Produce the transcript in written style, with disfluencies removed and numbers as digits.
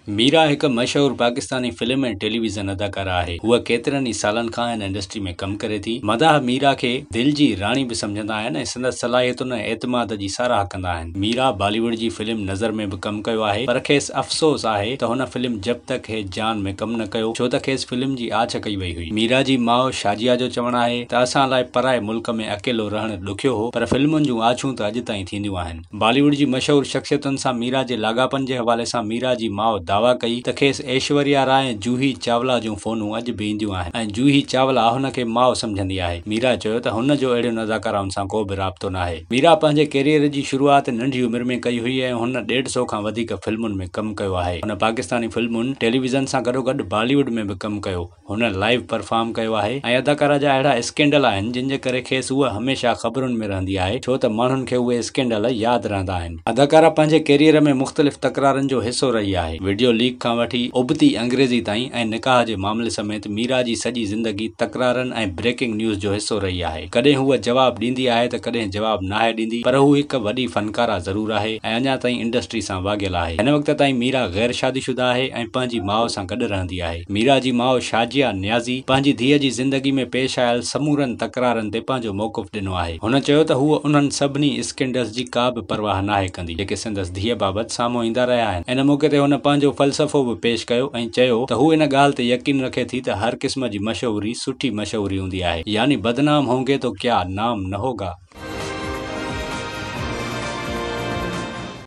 ميرا هڪ مشهور Pakistani film ۽ television اداڪاره آهي. هوء ڪيترن ئي سالن کان هن انڊسٽري ۾ ڪم ڪري ٿي. مداح ميرا کي دل جي راڻي به سمجهندا آهن ۽ سندس صلاحيتن ۽ اعتماد جي ساراهه ڪندا آهن. ميرا بالي ووڊ جي فلم نظر ۾ به ڪم ڪيو آهي پر کيس افسوس آهي ته هن فلم جب تڪ هي جان ۾ ڪم نه ڪيو ڇو ته کيس فلم جي آڇ ڪئي وئي هئي. ميرا جي ماء شاجيا جو چوڻ آهي ته اسان لاء پرائي ملڪ ۾ اڪيلو رهڻ ڏکيو هو پر فلمن جون آڇون ته اڄ تائين ٿينديون آهن. بالي ووڊ جي مشهور شخصيتن سان ميرا جي لاڳاپن جي حوالي سان ميرا جي ماء دعويٰ ڪئي ته کيس ايشوريا راء ۽ جوهي چاولا جون فونون اڄ به اينديون آهن ۽ جوهي چاولا هن کي ماء سمجهندي آهي. ميرا چيو ته هن جو اهڙين اداڪارائن سان ڪو به رابطو ناهي. ميرا پنهنجي ڪيريئر جي شروعات ننڍي عمر ۾ ڪئي هئي ۽ هن ڏيڍ سئو کان وڌيڪ فلمن ۾ ڪم ڪيو آهي. هن پاڪستاني فلمن، ٽيليويزن سان گڏوگڏ بالي ووڊ ۾ به ڪم ڪيو. هن لائيو پرفارم ڪيو آهي ۽ اداڪارا جا اهڙا اسڪينڊل آهن جن جي ڪري کيس هوء هميشه خبرن ۾ رهندي آهي ڇو ته ماڻهن کي اهي اسڪينڊل ياد رهندا آهن. اداڪارا پنهنجي ڪيريئر ۾ مختلف تڪرارن جو حصو رهي آهي. وڊيو ليڪ کان وٺي ابتي انگريزي تائين ۽ نڪاح جي معاملي سميت ميرا جي سڄي زندگي تڪرارن ۽ بريڪنگ نيوز جو حصو رهي آهي. ڪڏهن هوء جواب ڏيندي آهي ته ڪڏهن جواب ناهي ڏيندي پر هو هڪ وڏي فنڪارا ضرور آهي ۽ اڃا تائين انڊسٽري سان واڳيل آهي. هن وقت تائين ميرا غير شادي شده آهي ۽ پنهنجي ماء سان گڏ رهندي آهي. ميرا جي ماء شاجيا نيازي پنهنجي ڌيء جي زندگي ۾ پيش آيل سمورن تڪرارن تي پنهنجو موقف ڏنو آهي. هن چيو ته هوء انهن سڀني اسڪينڊلز جي ڪا به پرواهه ناهي ڪندي، جيڪي سندس ڌيء بابت سامهون ايندا رهيا آهن. ان موقعي تي هن پنهنجو فلسفو به پيش ڪيو ۽ چيو ته هو ان ڳالهه تي يقين رکي ٿي ته هر قسم جي مشهوري سٺي مشهوري هوندي آهي، يعني بدنام هونگي تو ڪيا نام نه هوگا.